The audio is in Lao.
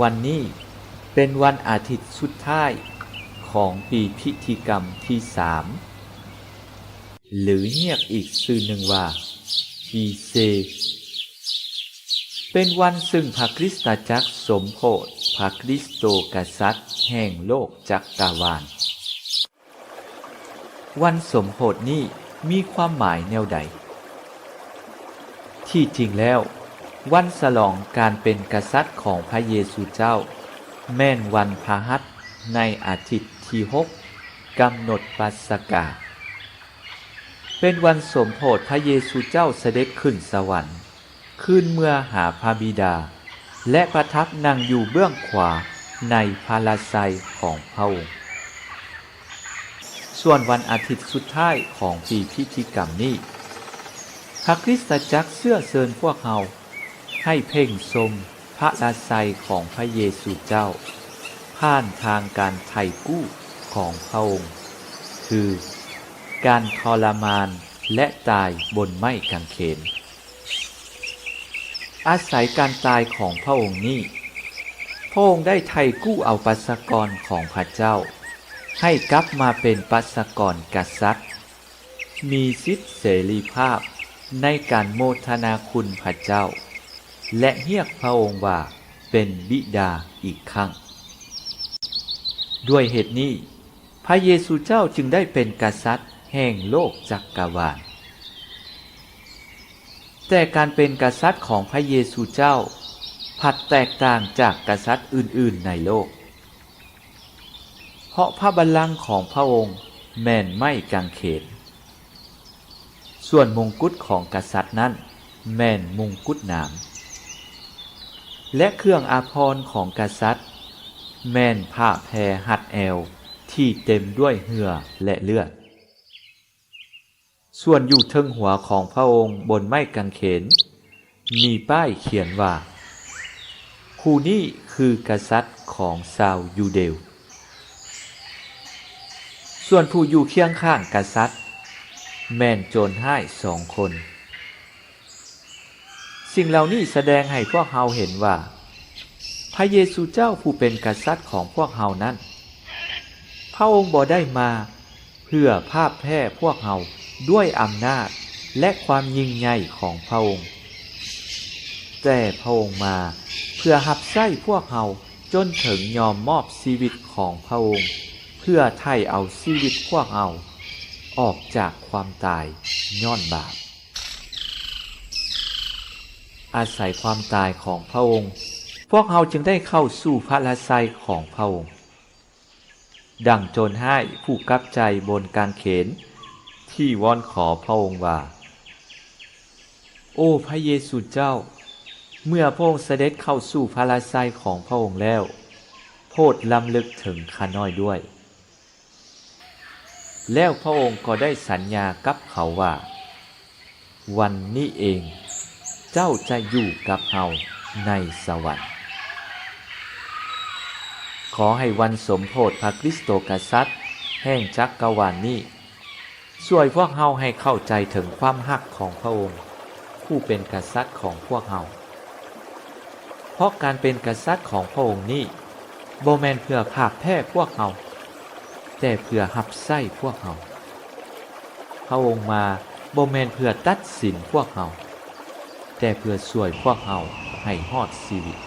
ວັນນີ້ເປັນວັນອາທິດສຸດທ້າຍຂອງປີພິທີກຳທີສາມ ຫຼື ຮຽກອີກຊື່ໜຶ່ງວ່າ ປີເຊ ເປັນວັນຊຶ່ງພະຄຣິສຕະຈັກສົມໂພດພະຄຣິສໂຕກະສັດແຫ່ງໂລກຈັກກະວານ. ວັນສົມໂພດນີ້ມີຄວາມໝາຍແນວໃດ? ທີ່ຈິງແລ້ວ, ວັນສະຫຼອງການເປັນກະສັດຂອງພະເຢຊູເຈົ້າ ແມ່ນວັນພະຫັດໃນອາທິດທີຫົກ ກຳນົດປັດສະກາ. ເປັນວັນສົມໂພດພະເຢຊູເຈົ້າສະເດັດຂຶ້ນສະຫວັນ, ຄືນເມືອຫາພະບິດາ ແລະ ປະທັບນັ່ງຢູ່ເບື້ອງຂວາໃນພະລາໄຊຂອງພະອົງ. ສ່ວນວັນອາທິດສຸດທ້າຍຂອງປີພິທີກຳນີ້, ພະຄຣິສຕະຈັກເຊື້ອເຊີນພວກເຮົາໃຫ້ເພັ່ງຊົມພະລາໄຊຂອງພະເຢຊູເຈົ້າ ຜ່ານທາງການໄຖ່ກູ້ຂອງພະອົງ, ຄື ການທໍລະມານ ແລະ ຕາຍບົນໄມ້ກາງເຂນ. ອາໄສການຕາຍຂອງພະອົງນີ້, ພະອົງໄດ້ໄຖ່ກູ້ເອົາປະຊາກອນຂອງພະເຈົ້າ ໃຫ້ກັບມາເປັນປະຊາກອນກະສັດ, ມີສິດເສລີພາບໃນການໂມທະນາຄຸນພະເຈົ້າ ແລະ ຮຽກພະອົງວ່າເປັນບິດາອີກຄັ້ງ. ດ້ວຍເຫດນີ້, ພະເຢຊູເຈົ້າຈຶ່ງໄດ້ເປັນກະສັດແຫ່ງໂລກຈັກກະວານ. ແຕ່ການເປັນກະສັດຂອງພະເຢຊູເຈົ້າພັດແຕກຕ່າງຈາກກະສັດອື່ນໆໃນໂລກ, ເພາະພະບັນລັງຂອງພະອົງແມ່ນໄມ້ກາງເຂນ, ສ່ວນມົງກຸດຂອງກະສັດນັ້ນແມ່ນມົງກຸດໜາມ, ແລະ ເຄື່ອງອາພອນຂອງກະສັດແມ່ນຜ້າແພຮັດແອວທີ່ເຕັມດ້ວຍເຫື່ອ ແລະ ເລືອດ. ສ່ວນຢູ່ເທິງຫົວຂອງພະອົງບົນໄມ້ກາງເຂນ ມີປ້າຍຂຽນວ່າ, ຜູ້ນີ້ຄືກະສັດຂອງຊາວຢູເດວ. ສ່ວນຜູ້ຢູ່ຄຽງຂ້າງກະສັດ ແມ່ນໂຈນຮ້າຍສອງຄົນ. ສິ່ງເຫຼົ່ານີ້ສະແດງໃຫ້ພວກເຮົາເຫັນວ່າ ພະເຢຊູເຈົ້າຜູ້ເປັນກະສັດຂອງພວກເຮົານັ້ນ, ພະອົງບໍ່ໄດ້ມາເພື່ອພາບແພ້ພວກເຮົາດ້ວຍອຳນາດ ແລະ ຄວາມຍິ່ງໃຫຍ່ຂອງພະອົງ, ແຕ່ພະອົງມາເພື່ອຮັບໃຊ້ພວກເຮົາຈົນເຖິງຍອມມອບຊີວິດຂອງພະອົງ ເພື່ອໄຖ່ເອົາຊີວິດພວກເຮົາອອກຈາກຄວາມຕາຍຍ້ອນບາບ. ອາໄສຄວາມຕາຍຂອງພະອົງ, ພວກເຮົາຈຶ່ງໄດ້ເຂົ້າສູ່ພະລາໄຊຂອງພະອົງ. ດັ່ງໂຈນຮ້າຍຜູ້ກັບໃຈບົນກາງເຂນທີ່ວອນຂໍພະອົງວ່າ, ໂອ ພະເຢຊູເຈົ້າ, ເມື່ອພະອົງສະເດັດເຂົ້າສູ່ພະລາໄຊຂອງພະອົງແລ້ວ, ໂປດລຳລຶກເຖິງຂ້ານ້ອຍດ້ວຍ. ແລ້ວພະອົງກໍໄດ້ສັນຍາກັບເຂົາວ່າ, ວັນນີ້ເອງເຈົ້າຈະຢູ່ກັບເຮົາໃນສະຫວັນ. ຂໍໃຫ້ວັນສົມໂພດພະຄຣິສໂຕກະສັດແຫ່ງຈັກກະວານນີ້ ຊ່ວຍພວກເຮົາໃຫ້ເຂົ້າໃຈເຖິງຄວາມຮັກຂອງພະອົງ ຜູ້ເປັນກະສັດຂອງພວກເຮົາ. ເພາະການເປັນກະສັດຂອງພະອົງນີ້ ບໍ່ແມ່ນເພື່ອພາບແພ້ພວກເຮົາ, ແຕ່ເພື່ອຮັບໃຊ້ພວກເຮົາ. ພະອົງມາບໍ່ແມ່ນເພື່ອຕັດສິນພວກເຮົາ, ແຕ່ເພື່ອຊ່ວຍພວກເຮົາໃຫ້ຮອດຊີວິດ.